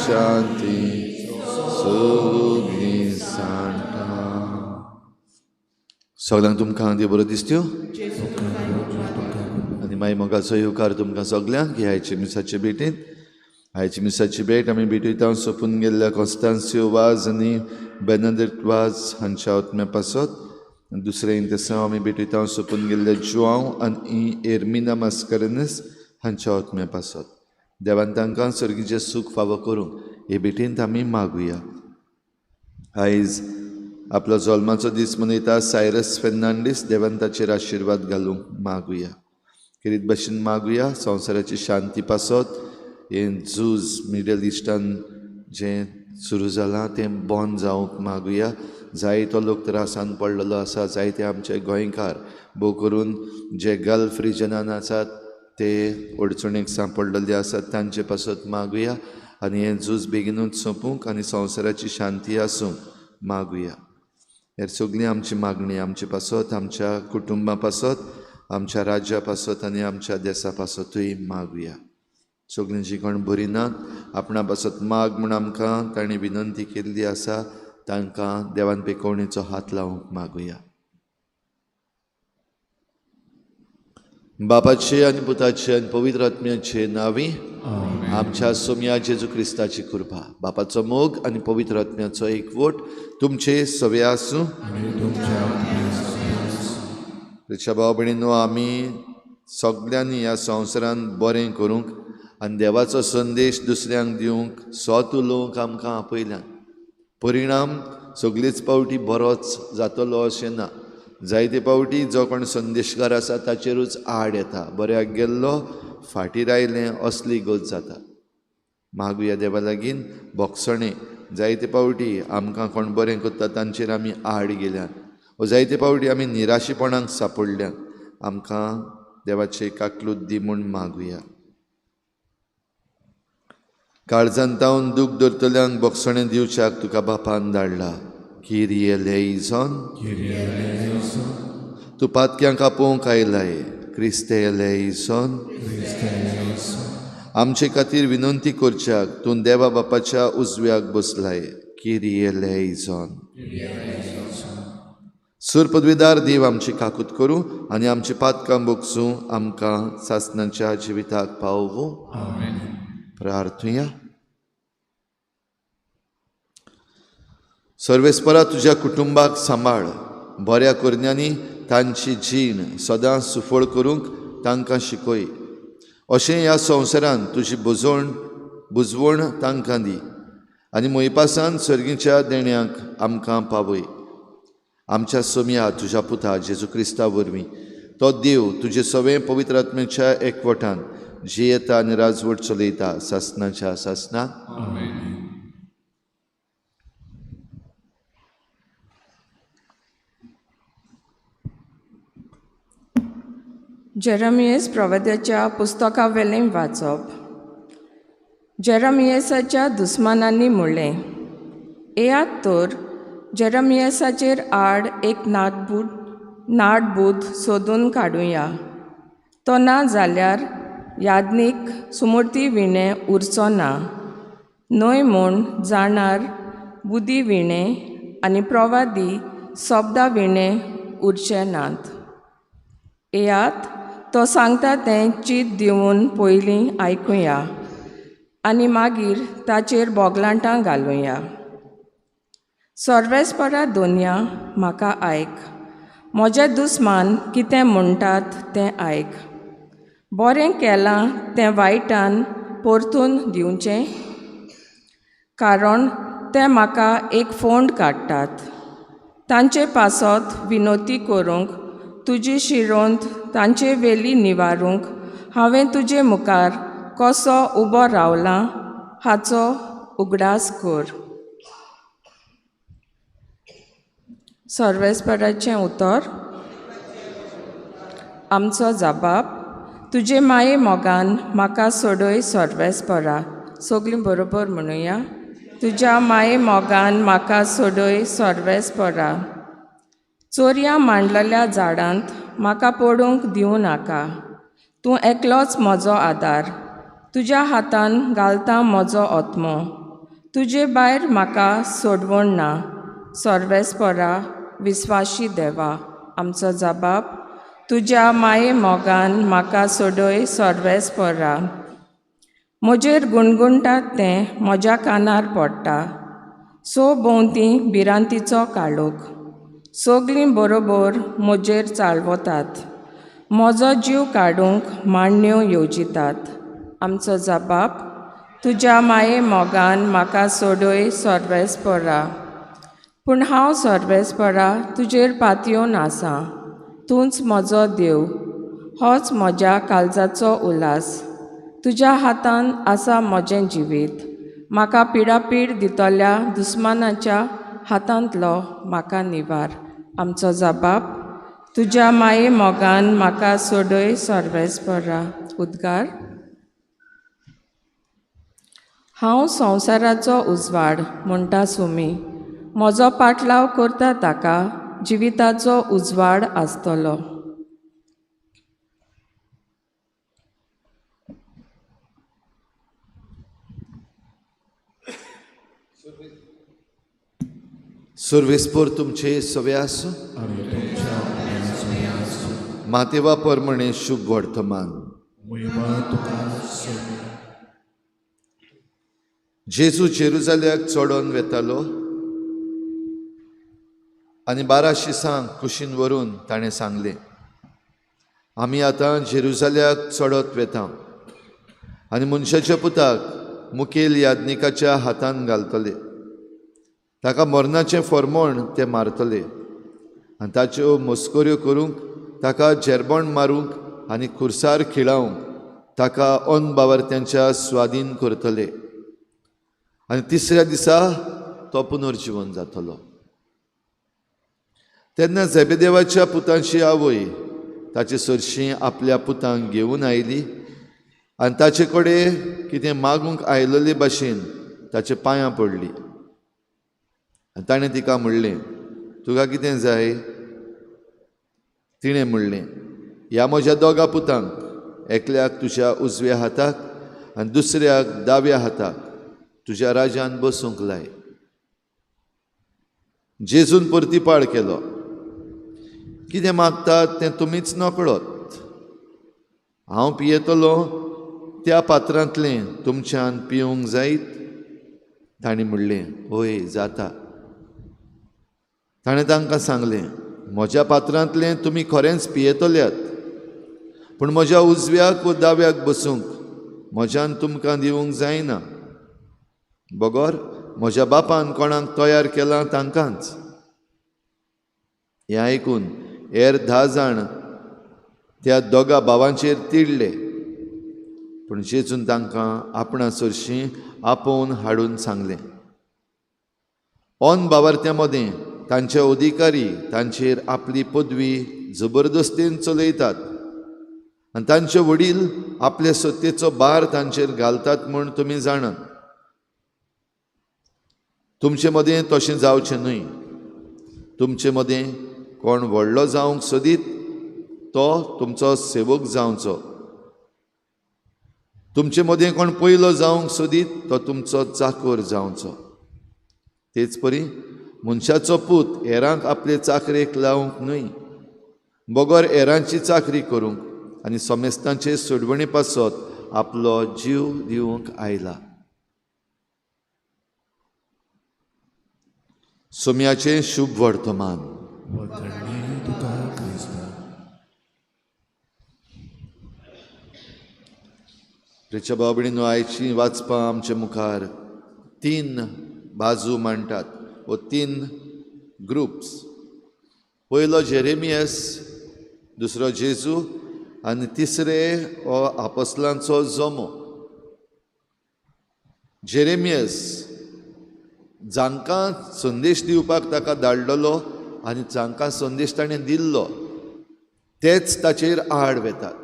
शांती सगळीं जाणटा. सगळ्यांक तुमकां देव बरो दिसत्यो आनी मागीर मोगाचो येवकार तुमकां सगल्यांक हे आयचे मिसाचे भेटींत. आयची मिसाची भेट आमी भेटयता सोंपून गेल्ल्या कॉन्स्तान्सियो वाज आनी बेनदेत वाज हांच्या आत्म्या पासत. दुसरें इंतेसांव आमी भेटयता सोंपून गेल्ल्या जुआंव आनी एर्मिना मास्करेनस हांच्या आत्म्या पासत. देवान तांकां सर्गीचें सूख फावो करूंक हे भेटींत आमी मागुया. आयज आपलो जल्माचो दीस मनयता सायरस फेर्नांडीस, देवान ताचेर आशिर्वाद घालूंक मागुया. खेरीत भशेन मागुया संवसाराची शांती पासत. हें झूज मिडल इस्टान जें सुरू जालां तें बंद जावंक मागुया. जायतो लोक त्रासान पडलेलो आसा, जायते आमचे गोंयकार भोव करून जे गल्फ रिजनान आसात ते अडचणीक सांपडलेले आसात तांचे पासत मागुया आनी हें झूज बेगीनूच सोंपूंक आनी संवसाराची शांती आसूंक मागुया. हेर सगळीं आमची मागणी आमचे पासत, आमच्या कुटुंबा पासत, आमच्या राज्या पासत आनी आमच्या देसा पासतूय मागुया. सगळीं जीं कोण बरी नात आपणा पासत माग म्हूण आमकां तांणी विनंती केल्ली आसा, तांकां देवान पेकोवणेचो हात लावंक मागुया. बापाचे आनी पुताचे आनी पवित्र आत्म्याचे नांवी आमच्या सोम्या जेजू क्रिस्ताची कृपा, बापाचो मोग आनी पवित्र आत्म्याचो एकवट तुमचे सवे आसूं. रिक्षा भाव भयणीनो, आमी सगल्यांनी ह्या संवसारांत बरें करूंक आनी देवाचो संदेश दुसऱ्यांक दिवंक सत उलोवंक आमकां आपयल्यान. परिणाम सगळीच पावटी बरोच जातलो अशें ना. जायते पावटी जो कोण संदेशकार आसा ताचेरूच आड येता, बऱ्याक गेल्लो फाटीर आयलें असली गत जाता. मागुया देवा लागीं भोगसणें. जायते पावटी आमकां कोण बरें करता तांचेर आमी आड गेल्यान वो जायते पावटी आमी निराशेपणाक सापडल्यान. आमकां देवाचे काकलूत दी म्हूण मागुया. काळजान तावन दूख धरतल्यांक भोगसणें दिवच्याक तुका बापान धाडला. किरिये लेइजॉन, तूं पातक्यांक आपोवंक आयलाय. क्रिस्ते लेइजॉन, आमचे खातीर विनंती करच्याक तूं देवा बापाच्या उजव्याक बसलाय. किरिये लेइजॉन. सूर पदवीदार देव आमची काकूत करूं आनी आमची पातकां भोगसूं, आमकां सासणाच्या जिविताक पावोवं. प्रार्थुया. सर्वेस्परा तुज्या कुटुंबाक सांबाळ, बऱ्या करण्यांनी तांची जीण सदां सुफळ करूंक तांकां शिकय. अशें ह्या संवसारांत तुजी बुजवण तांकां दी आनी मोयपासान सर्गीच्या देण्यांक आमकां पावय. आमच्या सोम्या तुज्या पुता जेजू क्रिस्ता वरवीं तो देव तुजे सवें पवित्र आत्म्याच्या एकवटान जियेता आनी राजवट चलयता सासणाच्या सासणाक. जेरमियस प्रवाद्याच्या पुस्तकावेलें वाचप. जेरमियसाच्या दुस्मानांनी म्हणलें, येयात तर जेरमियसाचेर आड एक नाटबूद सोदून काडुया, तो ना जाल्यार याज्ञीक सुमूर्ती विणें उरचो ना, न्हय म्हूण जाणार बुदी विणें आनी प्रवादी शब्दा विणें उरचे नात. येयात तो सांगता तें चीत दिवन पयलीं आयकुया आनी मागीर ताचेर बोगलांटां घालुया. सर्वेस्परा दोनया म्हाका आयक, म्हजे दुस्मान कितें म्हणटात तें आयक. बरें केलां तें वायटान परतून दिवचें, कारण ते म्हाका एक फोंड काडटात. तांचे पासत विनोती करूंक तुजी शिरोंत तांचे वेली निवारूंक हांवें तुजे मुखार कसो उबो रावलां हाचो उगडास कर. सर्वेस्पराचें उतर. आमचो जबाब. तुजे माये मोगान म्हाका सोडय सर्वेस्परा. सगळीं बरोबर म्हणुया. तुज्या माये मोगान म्हाका सोडय सर्वेस्परा. चोरयां मांडलेल्या झाडांत म्हाका पडूंक दिवं नाका. तूं एकलोच म्हजो आदार. तुज्या हातान घालता म्हजो आत्मो. तुजे भायर म्हाका सोडवण ना. सर्वेस्परा विस्वाशी देवा, आमचो जबाब तुज्या माये मोगान म्हाका सोडय सर्वेस्परा. म्हजेर गुणगुणटात तें म्हज्या कानार पडटा. सो भोंवती भिरांतीचो काळोख, सगलीं बरोबर म्हजेर चालवतात. म्हजो जीव काडूंक मांडण्यो येवजितात. आमचो जबाब तुज्या माये मोगान म्हाका सोडय सर्वेस्परा. पूण हांव सर्वेस्परा तुजेर पातयेवन आसा. तूंच म्हजो देव, होच म्हज्या काळजाचो उल्हास. तुज्या हातान आसा म्हजें जिवीत. म्हाका पिडापीड दितल्या दुस्मानाच्या हातांतलो म्हाका निवार. आमचो जबाब तुज्या माये मोगान म्हाका सोडय सर्वेस्परा. उद्गार. हांव संवसाराचो उजवाड म्हणटा सुमी. म्हजो पाटलाव करता ताका जिविताचो उजवाड आसतलो. सर्वेस्पर तुमचे सवे आसूं. मातेवा परमणे शुभ वर्तमान. जेजू जेरुजाल्याक चडोन वेतालो आनी 12 शिसांक कुशीन व्हरून ताणें सांगलें, आमी आतां जेरुजाल्याक चडत वेता आनी मनशाच्या पुताक मुखेल याज्ञिकाच्या हातान घालतले. ताका मरणाचें फॉर्मोण ते मारतले आनी ताच्यो मस्कऱ्यो करूंक, ताका झेरबोण मारूंक आनी खुर्सार खिळावंक ताका अनबावर्त्यांच्या स्वाधीन करतले आनी तिसऱ्या दिसा तो पुनर्जिवन जातलो. तेन्ना झेबेदेवाच्या पुतांची आवय ताचे सरशीं आपल्या पुतांक घेवन आयली आनी ताचे कडेन कितें मागूंक आयलेले भाशेन ताचे पांयां पडली. आनी ताणें तिका म्हणलें, तुका कितें जाय? तिणें म्हणलें, ह्या म्हज्या दोगा पुतांक, एकल्याक तुज्या उजव्या हाताक आनी दुसऱ्याक दाव्या हाताक तुज्या राज्यान बसूंक लाय. जेजून परतीपाळ केलो, कितें मागतात तें तुमीच नकळत. हांव पियेतलो त्या पात्रांतलें तुमच्यान पिवंक जायत? तांणी म्हणलें, हय जाता. ताणें तांकां सांगलें, म्हज्या पात्रांतलें तुमी खरेंच पियेतल्यात, पूण म्हज्या उजव्याक व दाव्याक बसूंक म्हज्यान तुमकां दिवंक जायना, बगर म्हज्या बापान कोणाक तयार केलां तांकांच. हें आयकून हेर 10 जाण त्या दोगा भावांचेर तिडले, पूण जेजून तांकां आपणा सरशीं आपोवन हाडून सांगलें, ऑन बावार्थ्यां मदें तांचे अधिकारी तांचेर आपली पदवी जबरदस्तीन चलयतात आनी तांचे वडील आपले सत्तेचो भार तांचेर घालतात म्हूण तुमी जाणात. तुमचे मदें तशें जावचें न्हय. तुमचे मदें कोण व्हडलो जावंक सोदीत तो तुमचो सेवक जावचो. तुमचे मदें कोण पयलो जावंक सोदीत तो तुमचो चाकोर जावचो. तेच परी मनशाचो पूत हेरांक आपले चाकरेक लावंक न्हय, बगर हेरांची चाकरी करूंक आनी समेस्तांचे सोडवणे पासत आपलो जीव दिवंक आयला. सोम्याचें शुभ वर्तमान. प्रेच्या बाबडीनो, आयची वाचपां आमचे मुखार 3 बाजू मांडटात वो 3 ग्रुप्स. पयलो जेरेमियस, दुसरो जेजू आनी तिसरे हो आपोस्लांचो जमो. जेरेमियस जांकां संदेश दिवपाक ताका धाडलेलो आनी जांकां संदेश ताणें दिल्लो तेच ताचेर आड वेतात,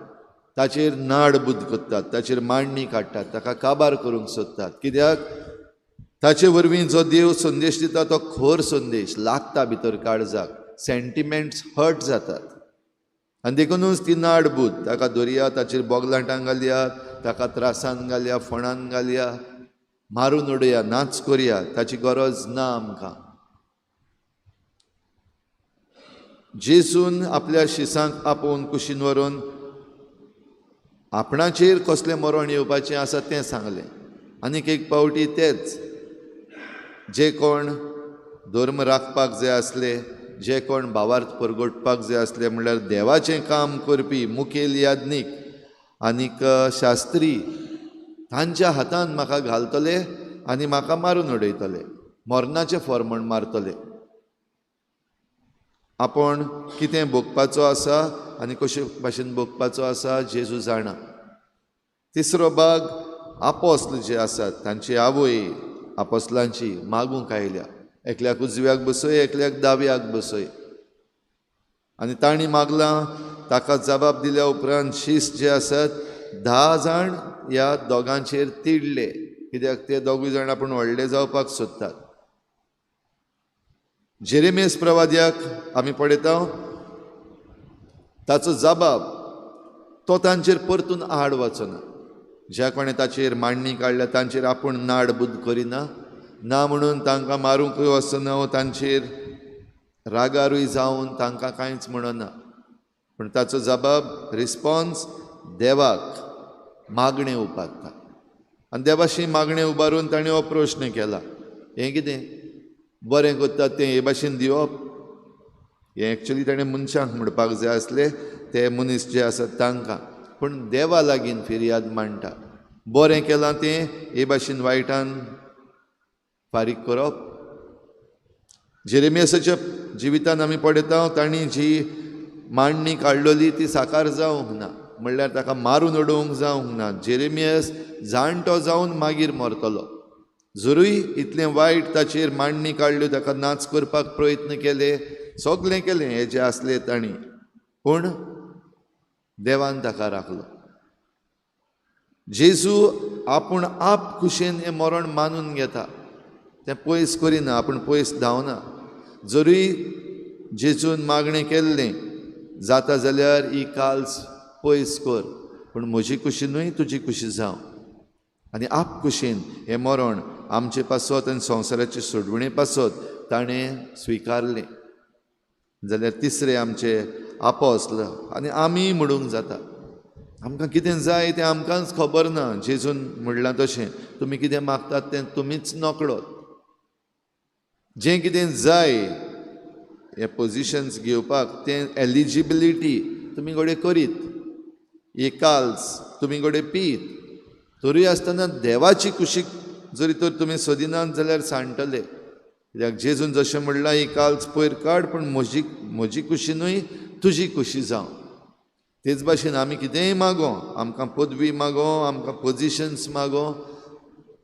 ताचेर नाडबुद्द करतात, ताचेर मांडणी काडटात, ताका काबार करूंक सोदतात. कित्याक? ताचे वरवीं जो देव संदेश दिता तो खर संदेश लागता भितर काळजाक, सेंटिमेंट्स हर्ट जातात आनी देखुनूच ती नाडबुद्द ताका धरया, ताचेर बोगलांटां घालया, ताका त्रासान घालया, फोणान घालया. मारून उडया, नाच करया, ताची गरज ना आमकां. जेजून आपल्या शिसांक आपोवन कुशीन व्हरून आपणाचेर कसलें मरण येवपाचें आसा तें सांगलें. आनीक एक पावटी तेच जे कोण धर्म राखपाक जाय आसले, जे कोण भावार्थ परगटपाक जाय आसले, म्हणल्यार देवाचें काम करपी मुखेल याज्ञीक आनीक शास्त्री, तांच्या हातान म्हाका घालतले आनी म्हाका मारून उडयतले, मरणाचें फॉर्मण मारतले. आपूण कितें भोगपाचो आसा आनी कशे भाशेन भोगपाचो आसा जेजू जाणा. तिसरो भाग, आपोस्ल जे आसात तांची आवय आपोस्लांची मागूंक आयल्या, एकल्याक उजव्याक बसय, एकल्याक दाव्याक बसय. आनी तांणी मागलां, ताका जबाब दिल्या उपरांत शीस जे आसात 10 जाण ह्या दोगांचेर तिडले, कित्याक ते दोगूय जाण आपूण व्हडले जावपाक सोदतात. जेरेमियस प्रवाद्याक आमी पळयता, ताचो जबाब तो तांचेर परतून आड वचना. ज्या कोणें ताचेर मांडणी काडल्या तांचेर आपूण नाड बुद्द करिना, ना म्हणून तांकां मारूंकूय वचना, तांचेर रागारूय जावन तांकां कांयच म्हणना. पूण ताचो जबाब, रिस्पॉन्स देवाक मागणें उबारता. आनी देवाशी मागणें उबारून ताणें हो प्रश्न केला, हें कितें बरें करतात तें हे भाशेन दिवप? हें एक्चुली ताणें मनशांक म्हणपाक जाय आसलें, ते मनीस जे आसात तांकां. पूण देवा लागीं फिर्याद मांडटा, बरें केलां तें हे भाशेन वायटान फारीक करप. जेरेमियासाच्या जिवितान आमी पळयता, तांणी जी मांडणी काडलेली ती साकार जावंक ना, म्हणल्यार ताका मारून उडोवंक जावंक ना. जेरेमियास जाणटो जावन मागीर मरतलो. जरूय इतलें वायट ताचेर मांडणी काडल्यो, ताका नाच करपाक प्रयत्न केले, सगळें केलें हे जे आसले तांणी, पूण देवान ताका राखलो. जेजू आपूण आप खुशेन हें मरण मानून घेता, तें पयस करिना, आपूण पयस धांवना. जरूय जेजून मागणें केल्लें, जाता जाल्यार ही काल्स पयस कर, पूण म्हजी खुशी न्हय तुजी खुशी जावं. आनी आप खुशेन हें मरण आमचे पासत आनी संवसाराचे सोडवणे पासत ताणें स्विकारलें. जाल्यार तिसरें आमचे आपोस्ल आनी आमी म्हणूंक जाता, आमकां कितें जाय तें आमकांच खबर ना. जेजून म्हणलां तशें, तुमी कितें मागतात तें तुमीच नकळत. जें कितें जाय हे पोजिशन्स घेवपाक तें एलिजिबिलिटी तुमी घडये करीत, ही काल्स तुमी घडये पीत, तरूय आसतना देवाची कुशीक जरी तर तुमी सोदिनात जाल्यार सांडटले. कित्याक जेजून जशें म्हणलां, ही काल्स पयर काड, पूण म्हजी कुशी न्हय तुजी कुशी जावं. तेच भाशेन आमी कितेंय मागो, आमकां पदवी मागो, आमकां पोजिशन्स मागो,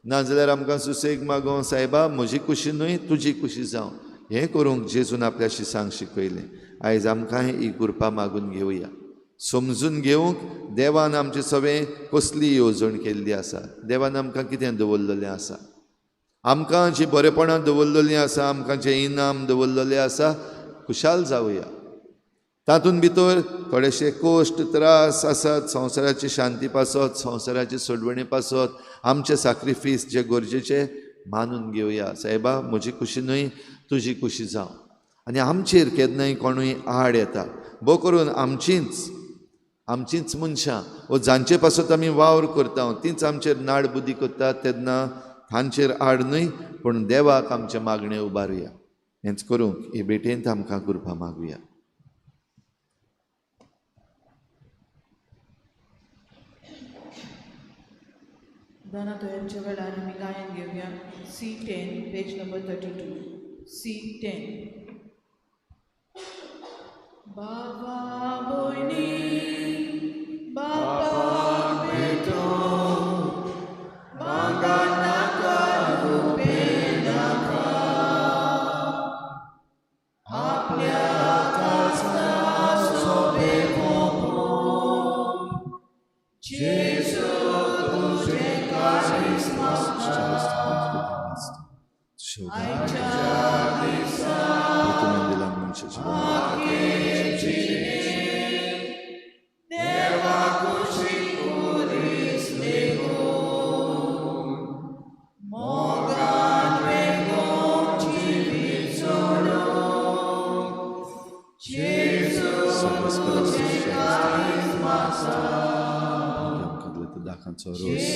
नाजाल्यार आमकां सुसेग मागो, सायबा म्हजी कुशी न्हय तुजी कुशी जावं. हें करूंक जेजून आपल्या शिसांक शिकयलें. आयज आमकां ही कृपा मागून घेवया, समजून घेवंक देवान आमचे सगळें कसली येवजण केल्ली आसा, देवान आमकां कितें दवरलेलें आसा, आमकां जी बरेपणां दवरलेलीं आसा, आमकां जें इनाम दवरलेलें आसा, खुशाल जावया. तातूंत भितर थोडेशे कश्ट त्रास आसात, संवसाराची शांती पासत, संवसाराची सोडवणी पासत आमचे साक्रिफीस जे गरजेचे मानून घेवया. सायबा म्हजी खुशी न्हय तुजी खुशी जावं. आनी आमचेर केन्नाय कोणूय आड येता, भोव करून आमचींच मनशां वो जांचे पासत आमी वावर करता तींच आमचेर नाड बुद्दी करतात, तेन्ना तांचेर आड न्हय पूण देवाक आमचें मागणें उबारुया. हेंच करूंक हे भेटेंत आमकां कृपा मागुया. दानातोयांच्या वेळार आमी गायन घेवया. C10 page number 32. C10. बाबा भयणी बापा बेटो मागा नाका रुपे नाका आपल्या कासना सोबे मोगून जेजू तुझे काळीज मागता आयच्या दिसा देवा कुशी कुरीस लेगून हांचो रोस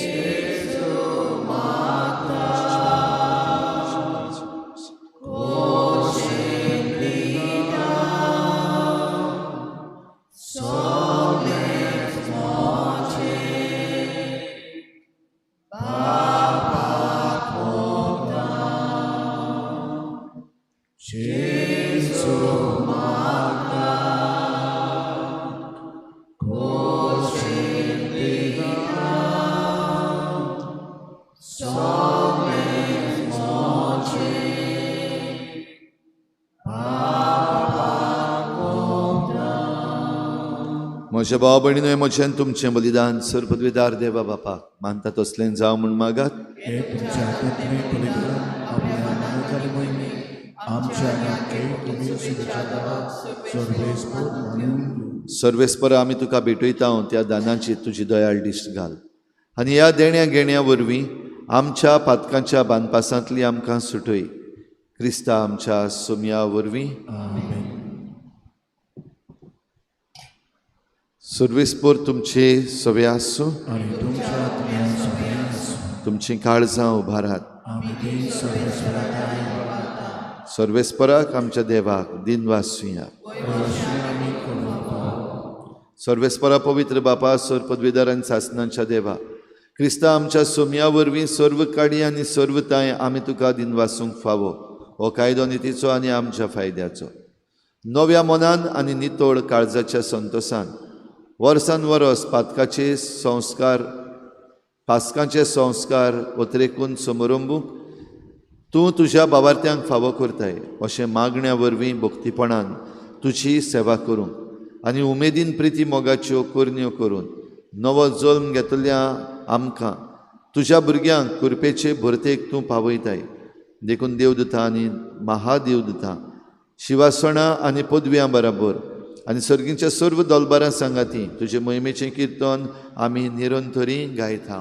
म्हज्या भाव भयणीनो, म्हजें तुमचें बलिदान सर्वपदवीदार देवा बापाक मानता तसलें जावं म्हूण मागात. सर्वेस्पर आमी तुका भेटयता त्या दानाची तुजी दयाळ दिश्ट घाल आनी ह्या देण्या घेण्या वरवीं आमच्या पातकांच्या बांदपासांतली आमकां सुटय. क्रिस्ता आमच्या सोमया वरवीं. सर्वेस्पर तुमचे सवे आसूं, तुमचीं काळजां उबारात. सर्वेस्पराक आमच्या देवाक दिनवासुया. सर्वेस्परा पवित्र बापा, सर्व पदवीदार आनी सासनांच्या देवा, क्रिस्ता आमच्या सोमया वरवीं सर्व काडी आनी सर्वताय आमी तुका दिनवासूंक फावो. हो कायदो नितीचो आनी आमच्या फायद्याचो. नव्या मनान आनी नितळ काळजाच्या संतोसान वर्सान वरस पातकाचे संस्कार पासकांचे संस्कार अत्रेकून समरंबूंक तूं तुज्या बावार्थ्यांक फावो करताय अशें मागण्या वरवीं भक्तीपणान तुजी सेवा करूंक आनी उमेदीन प्रिती मोगाच्यो करण्यो करून नवो जल्म घेतल्या आमकां तुज्या भुरग्यांक कृपेचे भरतेक तूं पावयताय. देखून देवदूतां आनी महादेवदूतां शिवासणां आनी पदव्यां बराबर आनी सर्गीच्या सर्व दलबारां सांगाती तुजे मोहिमेचें किर्तन आमी निरंतरी गायता.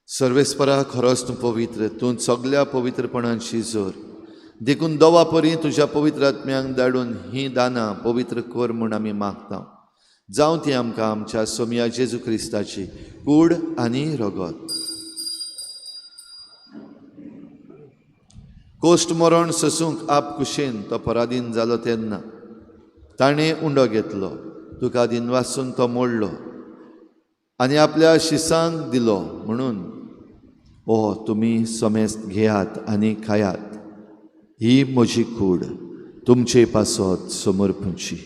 सर्वेस्परा खरोच तूं पवित्र, तूं सगल्या पवित्रपणांची जोर. देखून दवा परी तुज्या पवित्र आत्म्यांक धाडून ही दानां पवित्र कर म्हूण आमी मागता. जावं ती आमकां आमच्या सोमया जेजू क्रिस्ताची कूड आनी रगत. कोश्ट मरण सोसूंक आप कुशेन तो पराधीन जालो तेन्ना ताणें उंडो घेतलो, तुका दिनवासून तो मोडलो आनी आपल्या शिसांक दिलो म्हणून ओ तुमी समेस्त घेयात आनी खायात, ही म्हजी कूड तुमचे पासत समर्पणची.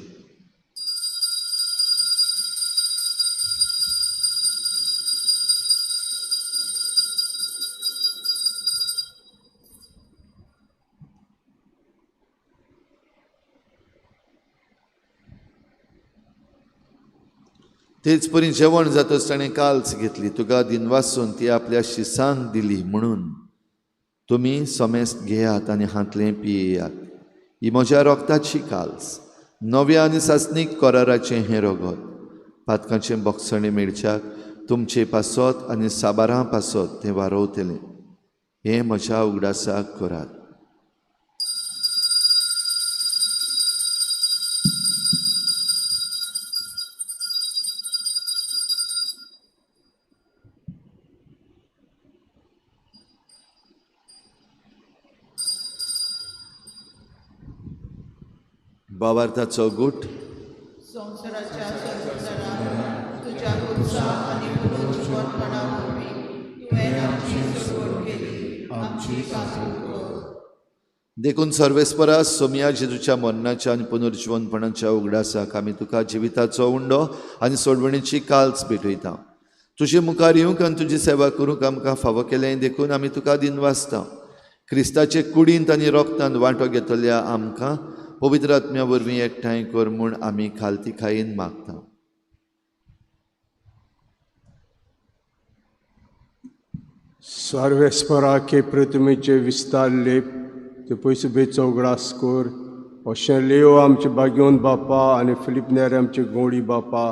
तेच परी जेवण जातच ताणें काल्स घेतली, तुका दिनवासून ती आपल्या शिसांक दिली म्हणून तुमी समेस्त घेयात आनी हांतलें पियेयात, ही म्हज्या रोगताची काल्स, नव्या आनी सासणीक कराराचें हें रगत. पातकांचें बोगसणें मेळच्याक तुमचे पासत आनी साबारां पासत तें वारोवतलें. हें म्हज्या उगडासाक करात. बावार्थाचो गुट संवसाराच्या संवसाराक तुज्या उत्साह आनी पुनर्जिवनपणा वरवीं तुवें आमची सुरवण केली, आमची काकूट कर. देखून सर्वेस्परा सोमया जेजूच्या मरणाच्या आनी पुनर्जिवनपणाच्या उगडासाक आमी तुका जिविताचो उंडो आनी सोडवणीची काल्स भेटयता. तुजे मुखार येवंक आनी तुजी सेवा करूंक आमकां फावो केलें देखून आमी तुका दिनवासता. क्रिस्ताचे कुडींत आनी रोगतांत वांटो घेतल्या आमकां पवित्र आत्म्या वरवीं एकठांय कर म्हूण आमी खालती खायेन मागता. सर्वेस्पराके प्रतिमेचे विस्तार लेप ते पयसो बेचो उगडास कर अशें लेव आमचे बागेवन बापा आनी फिलीप नेर आमचे गोडी बापा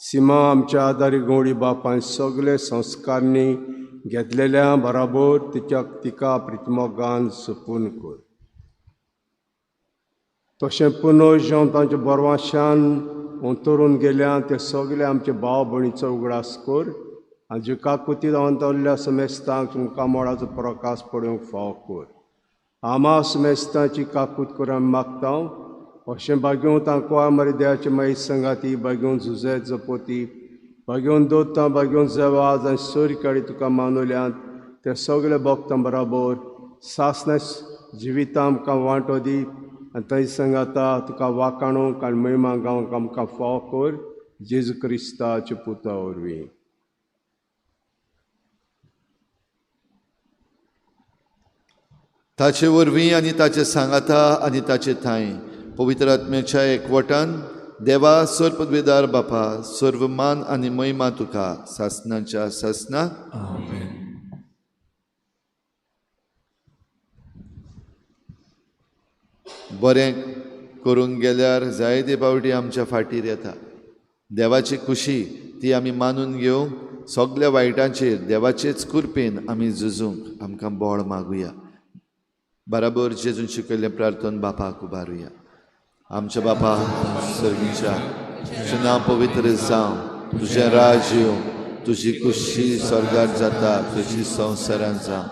सीमा आमच्या आदारी गवळी बापान सगळे संस्कारणी घेतलेल्या बराबर तिच्या तिका प्रितमोगान सुपून कर. तशें पुनर्जन तांच्या बरवाशान अंतरून गेल्या ते सगळे आमचे भाव भयणीचो उगडास कर आनी जिका कुतीत अंतरल्या समेस्तांक तुमकां मोडाचो प्रकाश पडूंक फावो कर. आमा समेस्तांची काकूत कर आमी मागता. अशें बागेवन तांकां मरे देवाचे मागीर संगाती बागेवन झुजेत जपोती बागेवन दोत्ता बागेवन जेवाज आनी सोरी काडी तुका मानुल्यांत ते सगळे भक्तां बराबर सासना जिविता आमकां वांटो दी आनी थंय संगाता तुका वाकाणूंक आनी महिमा गावंक आमकां फावो कर जेजू क्रिस्ताच्या पुता वरवीं. ताचे वरवीं आनी ताचे सांगाता आनी ताचे थांय पवित्र आत्म्याच्या एकवटान देवा सर्वपदवेदार बापा सर्व मान आनी महिमा तुका सासनाच्या सासना. बरें करूंक गेल्यार जायते पावटी आमच्या फाटीर येता. देवाची खुशी ती आमी मानून घेवंक सगल्या वायटांचेर देवाचेच कृपेन आमी झुजूंक आमकां बळ मागुया. बराबर जेजून शिकयल्लें प्रार्थन बापाक उबारुया. आमच्या बापा सर्गीच्या, तुजें नांव पवित्र जावं, तुजें राज येवं, तुजी खुशी स्वर्गात जाता तशी संवसारांत जावं.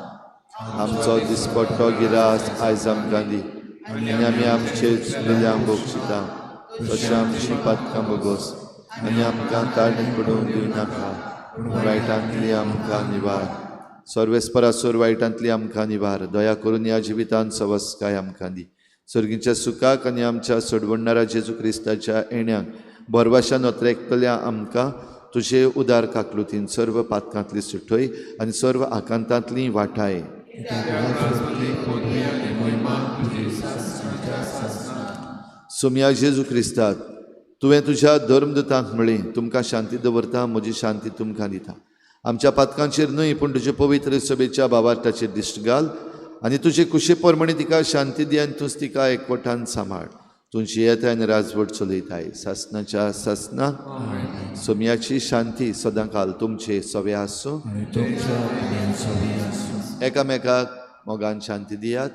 आमचो दिसपट्टो गिरास आयज आमकां दी आनी आमी आमचे चुकल्यांक बक्षिता तशें आमची पातकां बोगोस आनी आमकां ताळणी पडूंक दिवं नाका, पूण वायटांतली आमकां निवार. सर्वेस्परासोर वायटांतली आमकां निवार. दया करून ह्या जिवितांत सवस्काय आमकां दी. सर्गीच्या सुखाक आनी आमच्या सोडवणारा जेजू क्रिस्ताच्या येण्याक भरवाशान अत्रेकतल्या आमकां तुजे उदार काकलुतीन सर्व पातकांतली सुटय आनी सर्व आकांतांतली वाठाय. सोमया जेजू क्रिस्तात तुवें तुज्या धर्मदूतांक म्हळें, तुमकां शांती दवरता, म्हजी शांती तुमकां दिता. आमच्या पातकांचेर न्हय पूण तुजे पवित्र सभेच्या भावार्थाचेर दिश्ट घाल आनी तुजे कुशे प्रमाणे तिका शांती दी आनी तूंच तिका एकवटान सांबाळ. तुमची येताय आनी राजवट चलयताय सासनाच्या सासना. सोमयाची शांती सदांकाल तुमचे सवे आसूं. एकामेकाक मोगान शांती दियात.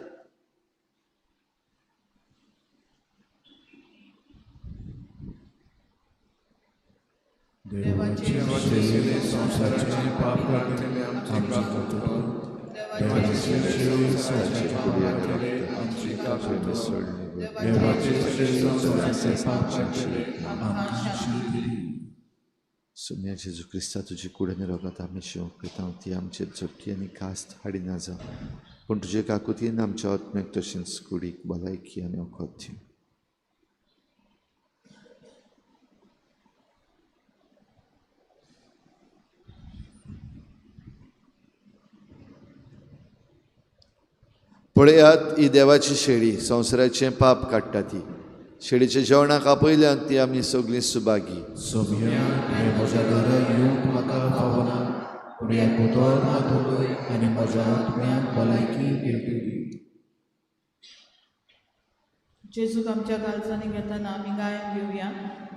सोम्या जेजू क्रिस्ता तुजी कूड आनी रगत आमी शिवंक वयता ती आमचेर झोपटी आनी कास्त हाडिना जावं, पूण तुजे काकुतीन आमच्या आत्म्याक तशेंच कुडीक भलायकी आनी वखद दिवं. पळयात ही देवाची शेळी संवसाराचें पाप काडटा. ती शेळीच्या जेवणाक आपयल्यान ती आमी सगळीं सुभागी. जेजूक आमच्या काळजांनी घेतना आमी गायन घेवया.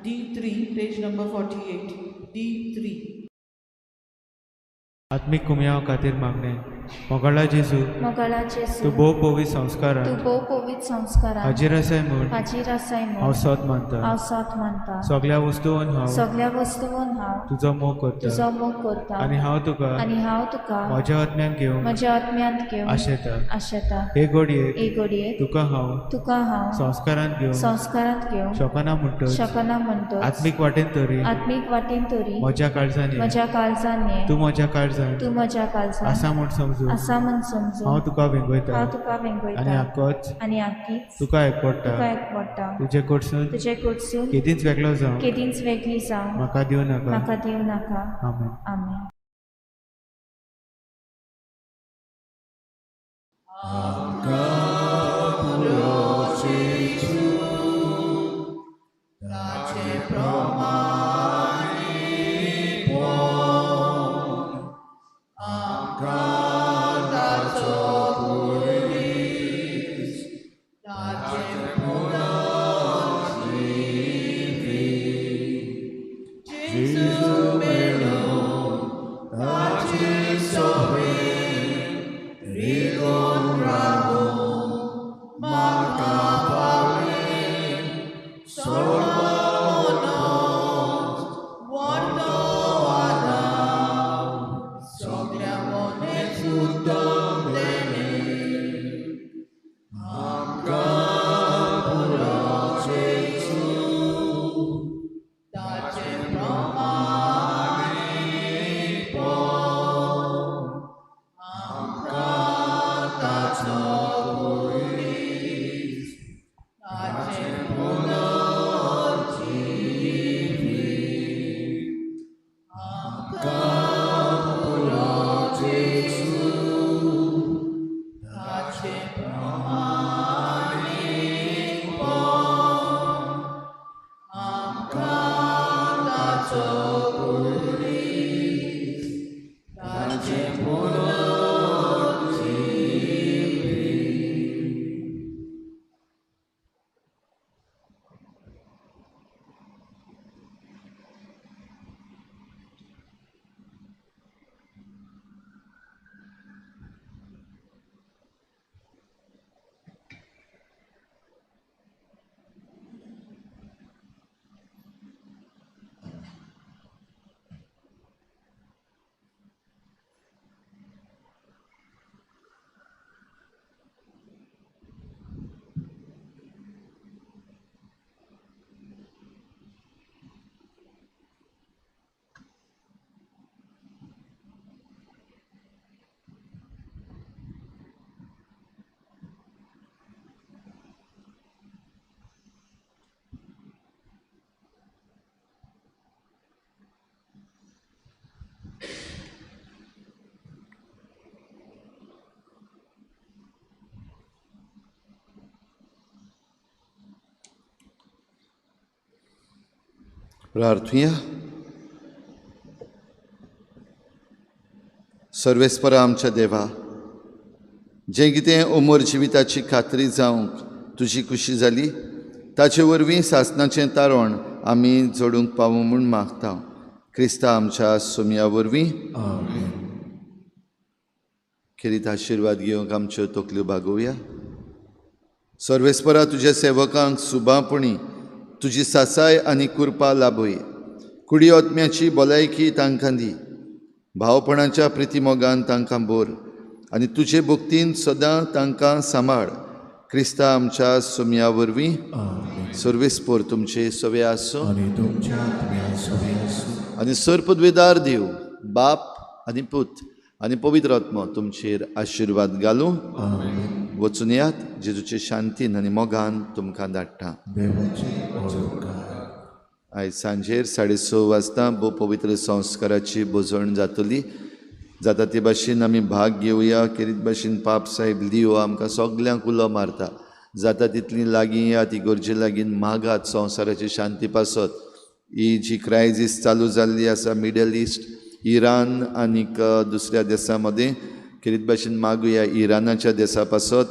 D3 page number 48. D3. आत्मीक कुमयाव खातीर मागणें. मोगाळा जेजू, तूं भोव पवित्र संस्कारान हाजीर आसाय म्हूण हांव सत मानता. सगळ्या वस्तून हांव तुजो मोग करता आनी हांव तुका म्हज्या आत्म्यांत घेवंक आशेता. हे घडयेक तुका हांव संस्कारांत घेवंक शकना म्हणटच आत्मीक वाटेन तरी म्हज्या काळजान ये, तूं म्हज्या काळजान आसा म्हूण समजून हांव तुका वेंगयता आनी आकीच तुका एकवटा. तुजे कडसून केदींच वेगळो जावं म्हाका दिवं नाका. आमेन. आमेन. रिगोन रावूं म्हाका फावलें सोडवनच व्हडलो आदाव सगल्या मनेच उत्तम देणे आमकां पुरो जेजू ताचे प्रमाणेपण आमकां ताचो खुरीस ताचें पुनर्जिवीत आमकां पुरो जेजू ताचें प्रमाणेपण आमकां ताचो खुरीस ताचें पुनर्जिवीत. प्रार्थुया. सर्वेस्परा आमच्या देवा, जें कितें उमर जिविताची खात्री जावंक तुजी खुशी जाली ताचे वरवीं सासणाचें तारण आमी जोडूंक पावूं म्हूण मागता क्रिस्ता आमच्या सोमया वरवीं. खेरीत आशिर्वाद घेवंक आमच्यो तकल्यो बागोवया. सर्वेस्परा तुज्या सेवकांक सुबापणी तुजी सासाय आनी कृपा लाभय. कुडी आत्म्याची भलायकी तांकां दी, भावपणाच्या प्रितीमोगान तांकां बोर आनी तुजे भक्तीन सदां तांकां सांबाळ. क्रिस्ता आमच्या सोमया वरवीं. सर्वेस्पोर तुमचे सवे आसूं आनी सर्पद्वेदार देव बाप आनी पूत आनी पवित्र आत्मो तुमचेर आशिर्वाद घालूं. वचून यात जेजूचे शांतीन आनी मोगान तुमकां धाडटा. आयज सांजेर 6:30 वाजता भोव पवित्र संस्काराची भोजण जातली. जाता ते भाशेन आमी भाग घेवया. केरीत भाशेन पाप साहेब लियो आमकां सगल्यांक उलो मारता. जाता तितली लागीं या ती गरजे लागीं मागात संवसाराची शांती पासत. ही जी क्रायजीस चालू जाल्ली आसा मिडल इस्ट, इराण आनीक दुसऱ्या देसां मदें, खेरीत भाशेन मागुया इराणाच्या देसा पासत.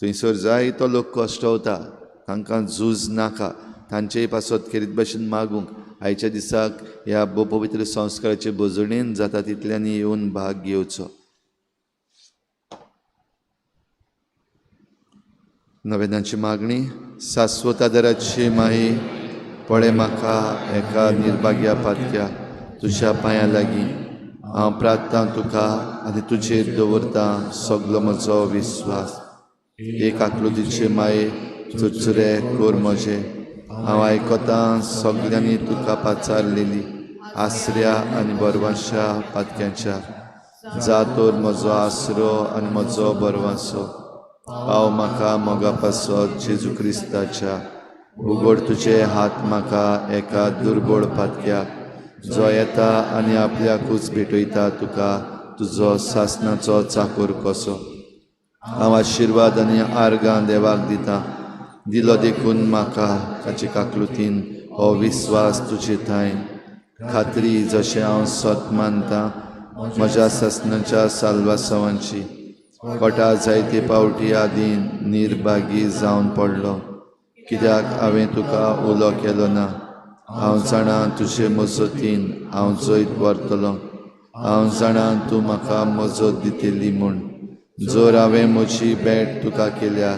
थंयसर जायतो लोक कश्टवता, तांकां झूज नाका, तांचेय पासत खेरीत भाशेन मागूंक आयच्या दिसाक ह्या भोव पवित्र संस्काराचे भोजणेन जाता तितल्यांनी येवन भाग घेवचो. नवेदांची मागणी. शाश्वत आदाराची माई, पळय म्हाका एका निर्भाग्या पातक्या तुज्या पांयां लागीं हांव प्रार्थना तुका आनी तुजेर दवरता सगलो म्हजो विस्वास. एक आकृतीचे माये चुरचुरे कोर म्हजे, हांव आयकतां सगल्यांनी तुका पाचारलेली आसऱ्या आनी बरवांशा पातक्यांच्या. जा तर म्हजो आसरो आनी म्हजो बरवांसो, पाव म्हाका मोगा पासत जेजू क्रिस्ताच्या. उगड तुजे हात म्हाका एका दुर्बळ पातक्याक, जो येता आनी आपल्याकूच भेटयता तुका तुजो सासणाचो चाकूर कसो. हांव आशिर्वाद आनी आर्गां देवाक दिता, दिलो देखून म्हाका ताचे काकलुतीन हो विस्वास तुजे थंय खात्री, जशें हांव सत मानता म्हज्या सासणाच्या साल्वासांवांची. कोटा जायते पावटी आदीं निर्भागी जावन पडलो, कित्याक हांवें तुका उलो केलो ना. हांव जाणा तुजे मजतीन हांव जैत व्हरतलो, हांव जाणा तूं म्हाका मजत दितली म्हूण. जर हांवें म्हजी भेट तुका केल्या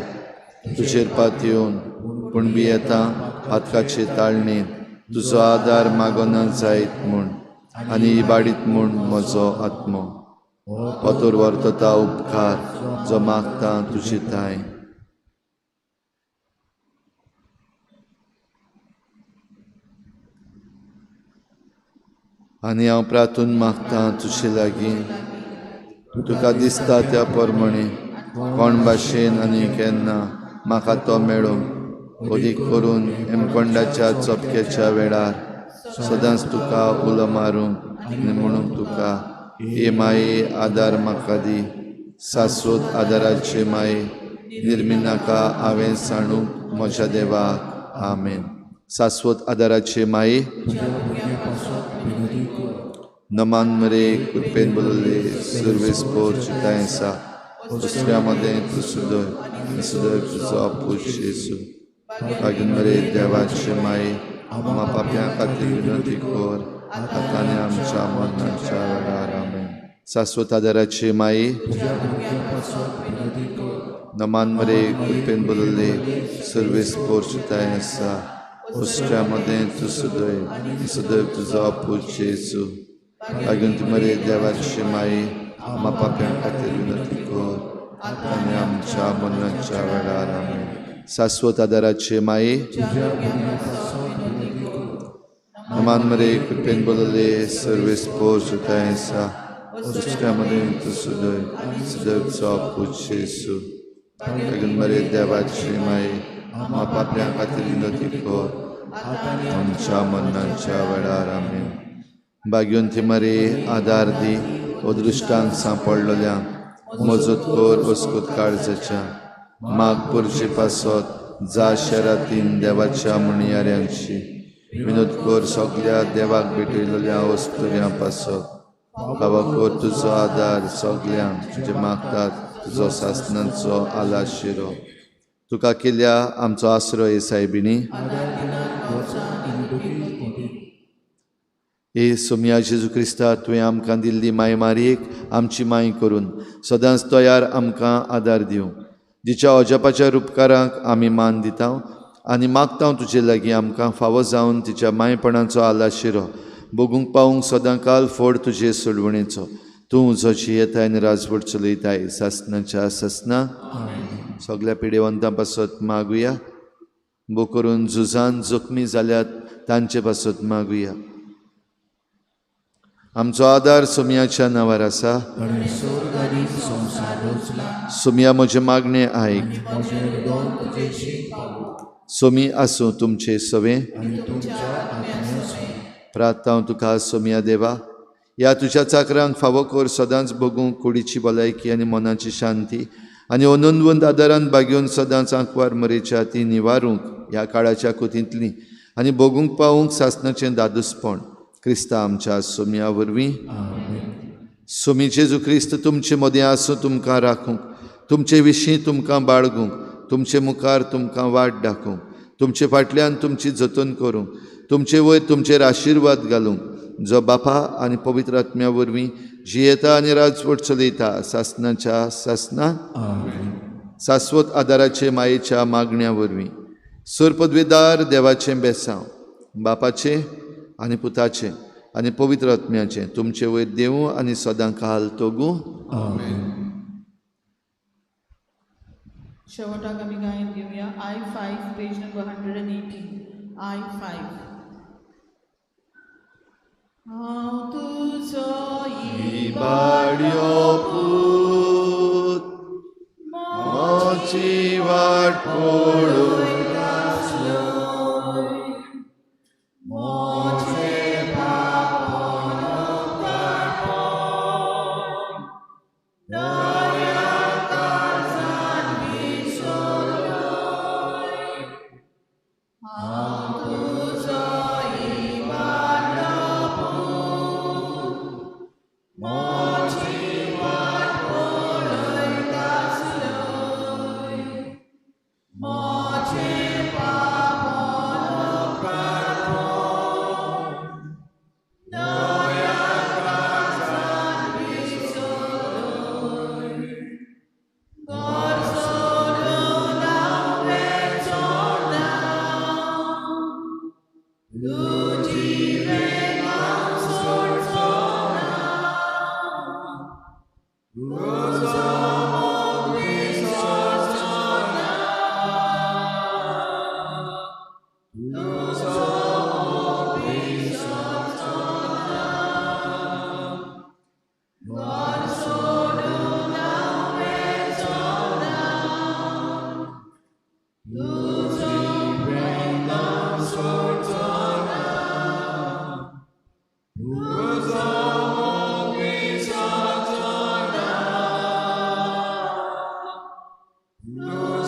तुजेर पातयेवन पूण भियेता पातकाचे ताळणेंत तुजो आदार मागना जायत म्हूण आनी इबाडीत म्हूण म्हजो आत्मो पतोर वर्तता उपकार जो मागता तुजे थांय. आनी हांव प्रार्थून मागता तुजे लागीं तुका दिसता त्या प्रमाणे कोण भाशेन आनी केन्ना म्हाका तो मेळूंक अदीक करून हेमकोंडाच्या चपक्याच्या वेळार सदांच तुका उलो मारूंक आनी म्हणूंक तुका हे माये आदार म्हाका दी. शाश्वत आदाराचे माये निर्मिनाका हांवें सांडूंक म्हज्या देवाक. आमेन. शाश्वत आदाराचे माये नमान मरे कृपेन बोलले सुर्वेस पोर चिताय आसा दुसऱ्या मदें तूं सुदय सुदय तुजो आपूस जेजू. भाग्यन मरे देवाचे माये आमा पाप्यां खातीर विनंती कर आतां आनी आमच्या मरणाच्या वेळार. आमेन. शाश्वत आदाराचे माये नमान मरे कृपेन बोलले सुर्वेस पोर चिताय आसा दुसऱ्या मदें तूं सुदय सुदैव तुजो आपूस जेजू. भाग्यवंत मरे देवाचे माये आमा पाप्यां खातीर विनंती कर आतां आनी आमच्या मरणाच्या वेळार. आमेन. शाश्वत आदाराचे माये नमान मरे कृपेन बोलले सर्वेस पोर सुताय आसा दुसऱ्या मदें तूं सुदय सुदैव तुजो आपूस जेजू. भाग्यवंत मरे देवाचे माये आमा पाप्यां खातीर विनंती कर आमच्या मरणाच्या वेळार. आमेन. भाग्यवंती मरे आदार दी अदृश्टांक सांपडलेल्यांक मजत कर अस्कूत काळजाच्या माग पुरचे पासत जा शरातीन देवाच्या म्हणयाऱ्यांची विनोद कर सगल्या देवाक भेटयलेल्या वस्तुऱ्यां पासत. बाबा कर तुजो आदार सगल्यांक जे मागतात तुजो सासनाचो आलाशिरो. तुका केल्या आमचो आसरो हे सायबिणी. ए सोमया जेजू क्रिस्ता तुवें आमकां दिल्ली माय मारयेक आमची माय करून सदांच तयार आमकां आदार दिवं जिच्या अजापाच्या रुपकारांक आमी मान दिता आनी मागता तुजे लागीं आमकां फावो जावन तिच्या मायपणाचो आलाशिरो भोगूंक पावूंक सदांकाल फोड तुजे सोडवणेचो. तूं जो जियेताय आनी राजवट चलयताय सासनाच्या सासना. सगल्या पिडेवंतां पासत मागुया. भो करून झुजान जखमी जाल्यात तांचे पासत मागुया. आमचो आदार सोमयाच्या नांवार आसा. सोमया म्हजें मागणें आयक. सोमी आसूं तुमचे सवें. प्रार्थना तुका सोमया देवा ह्या तुज्या चाकरांक फावो कर सदांच भोगूंक कुडीची भलायकी आनी मनाची शांती आनी अनंतवंत आदारान बागेवन सदांच आंकवार मरेच्या ती निवारूंक ह्या काळाच्या कुतींतली आनी भोगूंक पावूंक सासनाचें दादूसपण क्रिस्ता आमच्या सोमया वरवीं. सोमी जेजू क्रिस्त तुमचे मदीं आसूं तुमकां राखूंक तुमचे विशीं तुमकां बाळगूंक तुमचे मुखार तुमकां वाट दाखोवंक तुमचे फाटल्यान तुमची जतन करूंक तुमचे वयर तुमचेर आशिर्वाद घालूंक जो बापा आनी पवित्र आत्म्या वरवीं जियेता आनी राजवट चलयता सासनाच्या सासना. शाश्वत आदाराचे मायेच्या मागण्या वरवीं सर पदवेदार देवाचें बेसांव बापाचें आनी पुताचें आनी पवित्र आत्म्याचें तुमचे वयर देवूं आनी सदां काल तोगूं. शेवटाक आमी गायन घेवया. I5 page number 118. I5. हांव तुजो इबाड्यो पूत म्हजी वाट पळयता म्हजें पाप दया काळजान विसरलोय. हांव तुजो इबाडलो पूत म्हजी वाट पळयतासलोय म्हजें पाप दया काळजान विसरलोय. तुजो मोग विसरचो ना, तुजो मोग विसरचो ना. घर सोडून हांव वचो ना, तुजो प्रेम हांव सोडचो ना, तुजो मोग विसरचो ना, तुजो